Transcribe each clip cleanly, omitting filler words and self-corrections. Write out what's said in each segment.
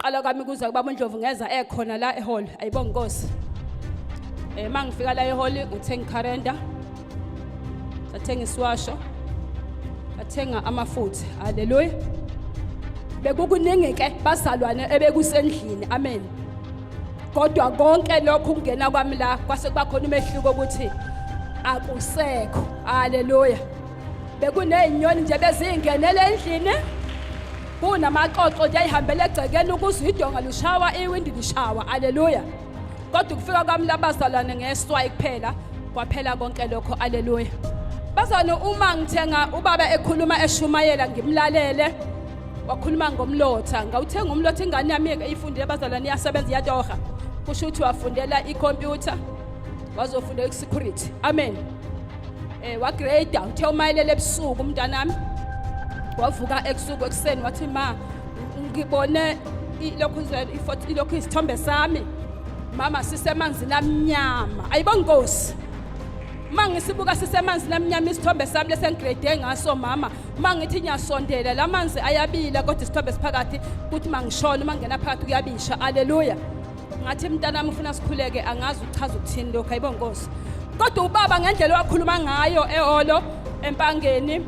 Uqala kwami kuza kubaba uNdlovu ngeza ekhona la ehall. Ayibonga Nkosi. Eh mangifika la ehall ngithenga ikharenda. Ngathenga isiwasho. Ngathenga amafutha. Haleluya. Bekukuningi ke bazalwane ebekusendlini. Amen. Kodwa konke lokhu kungena kwami la kwase kuba khona umehluko ukuthi akusekho. Haleluya. Bekunezinyoni nje bezingenele endlini. Kunamaxoxo nje ayihambele egcekeni ukuze idonga lishawa iwindi lishawa. Haleluya. Kodwa ukufika kwami labazalwane ngeswayi kuphela kwaphela konke lokho. Haleluya. Bazalwane uma ngithenga ubaba ekhuluma eshumayela ngimlalele wakhuluma ngomlotha ngawuthenga umlotha ingane yami ifundile abazalwane iyasebenza iyatoha kusho ukuthi wafundela ikhompyutha wazofundela i-security amen eh wagrade uthe umayelele ebusuku umntanami wavuka ebusuku ekuseni wathi ma ngibone ilokhu ilokhu isithombe sami mama sisemanzini amnyama ayibonga inkosi uma ngisibuka sisemanzini amnyama isithombe sami lesengigrade ngaso mama uma ngithi ngiyasondela la manzi ayabila kodwa isithombe siphakathi kuthi mangishona uma ngingena phakathi kuyabisha aleluya ngathi mntanami ufuna sikhuleke angazi uchaza ukuthini lokhu ayibo nkosi kodwa ubaba ngendlela owakhuluma ngayo ehholo empangeni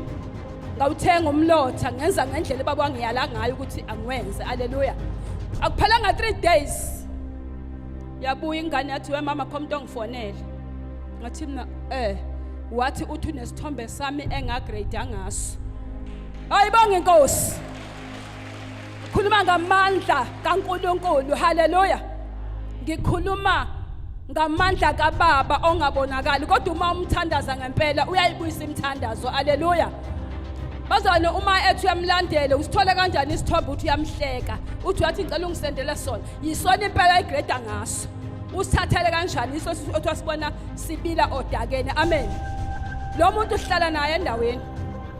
ngawuthenga umlotha ngenza ngendlela ubaba wangiyala ngayo ukuthi angiwenze aleluya akuphelanga 3 days yabuya ingane yathi we mama kho umuntu ongifonele ngathi mina eh wathi uthi unesithombe sami engagrade ngaso ayibonga inkosi Ngikhuluma ngamandla kaNkuluNkulu. Haleluya. Ngikhuluma ngamandla kaBaba ongabonakali kodwa uma umthandaza ngempela uyayibuyisa imithandazo. Haleluya. Bazalwane uma ethi uyamlandela usithole kanjani isithombe uthi uyamhleka uthi uyathi ngicela ungisendele sona yisona impela igrade ngaso usithathele kanjani iso othi wasibona sibila odakeni amen lo muntu uhlala naye endaweni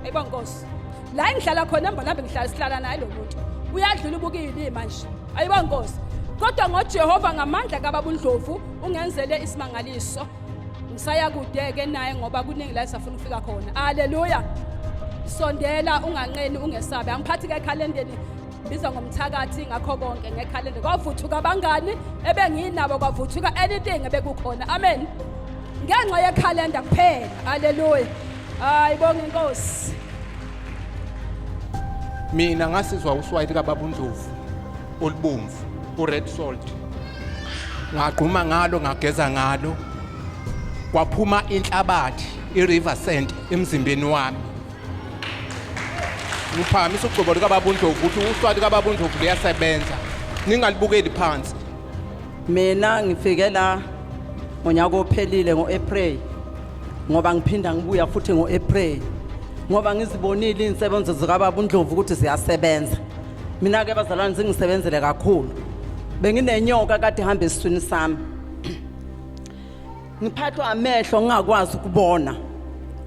ayibonga Nkosi la engihlala khona embolambe ngihlala sihlala naye lo muntu uyadlula ubukile manje ayibo nkosi kodwa ngoJehova ngamandla kababa uNdlovu ungenzele isimangaliso ngisaya kude ke naye ngoba kuningi la esafuna ukufika khona haleluya sondela unganqeni ungesabe angiphathi ke ekhalendeni biza ngomthakathi ngakho konke ngekhalenda kwavuthuka abangani ebenginabo kwavuthuka anything ebekukhona amen ngenxa yekhalenda kuphela haleluya hayi bonga inkosi mina ngasizwa uswayi likababa uNdlovu olubomvu ured salt ngagquma ngalo ngageza ngalo kwaphuma inhlabathi i-river sand emzimbeni wami ngiphakamisa ugcobo likababa uNdlovu ukuthi uswayi likababa uNdlovu luyasebenza ningalibukeli phansi Mina ngifike la ngonyaka ophelile ngo-April ngoba ngiphinda ngibuya futhi ngo-April ngoba ngizibonile iy'nsebenzo zikababa uNdlovu ukuthi ziyasebenza. Mina-ke bazalwane zingisebenzele kakhulu. Benginenyoka kade ihamba esiswini sami. Ngiphathwa amehlo ngingakwazi ukubona.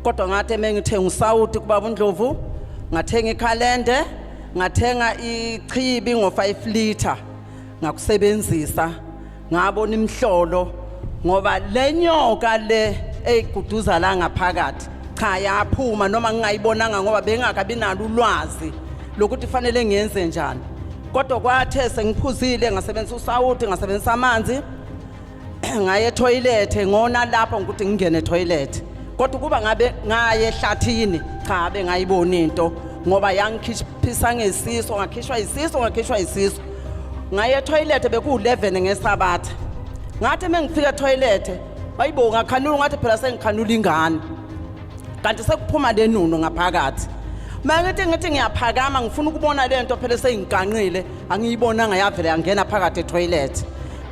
Kodwa ngathi mengithenga usawuti kubaba uNdlovu, ngathenga ikhalende, ngathenga ichibi ngo-5 liter. Ngakusebenzisa ngabona imhlolo ngoba lenyoka le eyiguduza la ngaphakathi cha yaphuma noma ngingayibonanga ngoba bengakabi nalo ulwazi lokuthi fanele ngiyenze njani kodwa kwathe sengiphuzile ngasebenzisa usawuti ngasebenzisa amanzi ngaye etoilet ngona lapho ngokuthi ngingene etoilet kodwa kuba ngabe ngaye ehlathini cha bengayiboni into ngoba yangikhiphisa ngesiso ngakhishwa isiso ngakhishwa isiso ngaye etoilet beku-11 ngesabatha ngathi mengifika etoilet bayibo ngakhanula ngathi phela sengikhanula ingane kanti sekuphuma le nunu ngaphakathi mangithi ngithi ngiyaphakama ngifuna ukubona le nto phela seyingiganqile angiyibonanga yavele yangena phakathi etoilet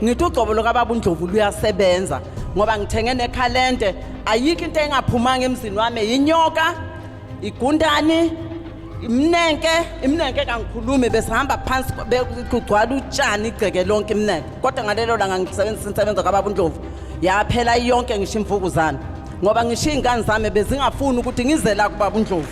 ngithi ugcobo lokababa uNdlovu luyasebenza ngoba ngithenge nekhalende ayikho into engaphumanga emzini wami yinyoka igundani imnenke imnenke kangikhulumi besihamba phansi kugcwala utshani igceke lonke imnenke kodwa ngalelo langa ngisebenzisa insebenzo kababa uNdlovu yaphela yonke ngisho imvukuzane ngoba ngisho iy'ngane zami bezingafuni ukuthi ngize la kubaba uNdlovu.